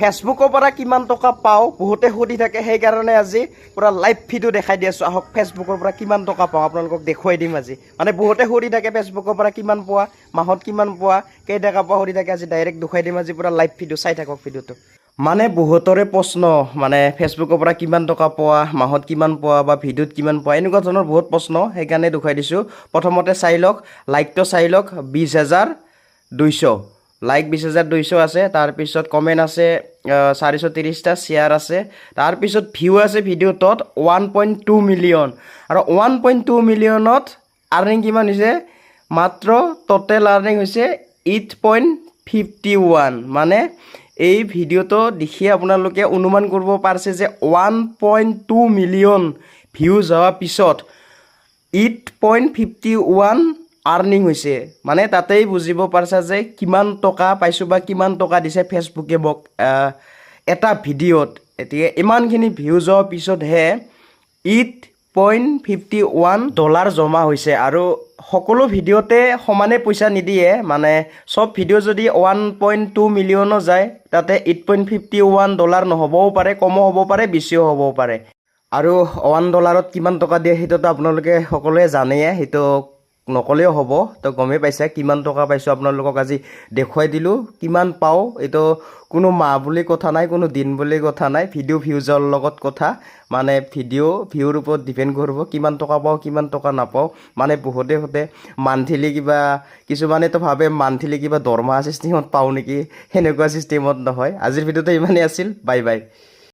ফেচবুকৰ পৰা কিমান টকা পাওঁ, বহুতে সুধি থাকে। সেইকাৰণে আজি পূৰা লাইভ ভিডিঅ' দেখাই দি আছোঁ। আহক, ফেচবুকৰ পৰা কিমান টকা পাওঁ আপোনালোকক দেখুৱাই দিম আজি। মানে বহুতে সুধি থাকে, ফেচবুকৰ পৰা কিমান পোৱা, মাহত কিমান পোৱা, কেইটকা পোৱা সুধি থাকে। আজি ডাইৰেক্ট দেখুৱাই দিম আজি পূৰা লাইভ ভিডিঅ'। চাই থাকক ভিডিঅ'টো। মানে বহুতৰে প্ৰশ্ন, মানে ফেচবুকৰ পৰা কিমান টকা পোৱা, মাহত কিমান পোৱা বা ভিডিঅ'ত কিমান পোৱা, এনেকুৱা ধৰণৰ বহুত প্ৰশ্ন। সেইকাৰণে দেখুৱাই দিছোঁ। প্ৰথমতে চাই লওক, লাইকটো চাই লওক, 20,200 লাইক, 20,200 আছে। তাৰপিছত কমেণ্ট আছে 430টা, শ্বেয়াৰ আছে। তাৰপিছত ভিউ আছে ভিডিঅ'টোত 1.2 মিলিয়ন। আৰু 1.2 মিলিয়নত আৰ্নিং কিমান হৈছে? মাত্ৰ ট'টেল আৰ্নিং হৈছে 8.51। মানে এই ভিডিঅ'টো দেখি আপোনালোকে অনুমান কৰিব পাৰিছে যে 1.2 মিলিয়ন ভিউজ হোৱাৰ পিছত 8.51 আৰ্নিং হৈছে। মানে তাতেই বুজিব পাৰিছা যে কিমান টকা পাইছোঁ বা কিমান টকা দিছে ফেচবুকে মোক এটা ভিডিঅ'ত। এতিয়া ইমানখিনি ভিউজ হোৱাৰ পিছতহে 8.51 ডলাৰ জমা হৈছে। আৰু সকলো ভিডিঅ'তে সমানে পইচা নিদিয়ে। মানে চব ভিডিঅ' যদি 1.2 মিলিয়নো যায়, তাতে 8.51 ডলাৰ নহ'বও পাৰে, কমো হ'ব পাৰে, বেছিও হ'ব পাৰে। আৰু 1 ডলাৰত কিমান টকা দিয়ে, সেইটোতো আপোনালোকে সকলোৱে জানেয়ে, সেইটো নক'লেও হ'ব। তো গমেই পাইছে কিমান টকা পাইছোঁ। আপোনালোকক আজি দেখুৱাই দিলোঁ কিমান পাওঁ। এইটো কোনো মাহ বুলি কথা নাই, কোনো দিন বুলি কথা নাই, ভিডিঅ' ভিউজৰ লগত কথা। মানে ভিডিঅ' ভিউৰ ওপৰত ডিপেণ্ড কৰিব কিমান টকা পাওঁ, কিমান টকা নাপাওঁ। মানে বহুতে সোধে মান্থলি কিবা, কিছুমানেতো ভাবে মান্থলি কিবা দৰমহা চিষ্টেমত পাওঁ নেকি। সেনেকুৱা চিষ্টেমত নহয়। আজিৰ ভিডিঅ'টো ইমানেই আছিল। Bye bye.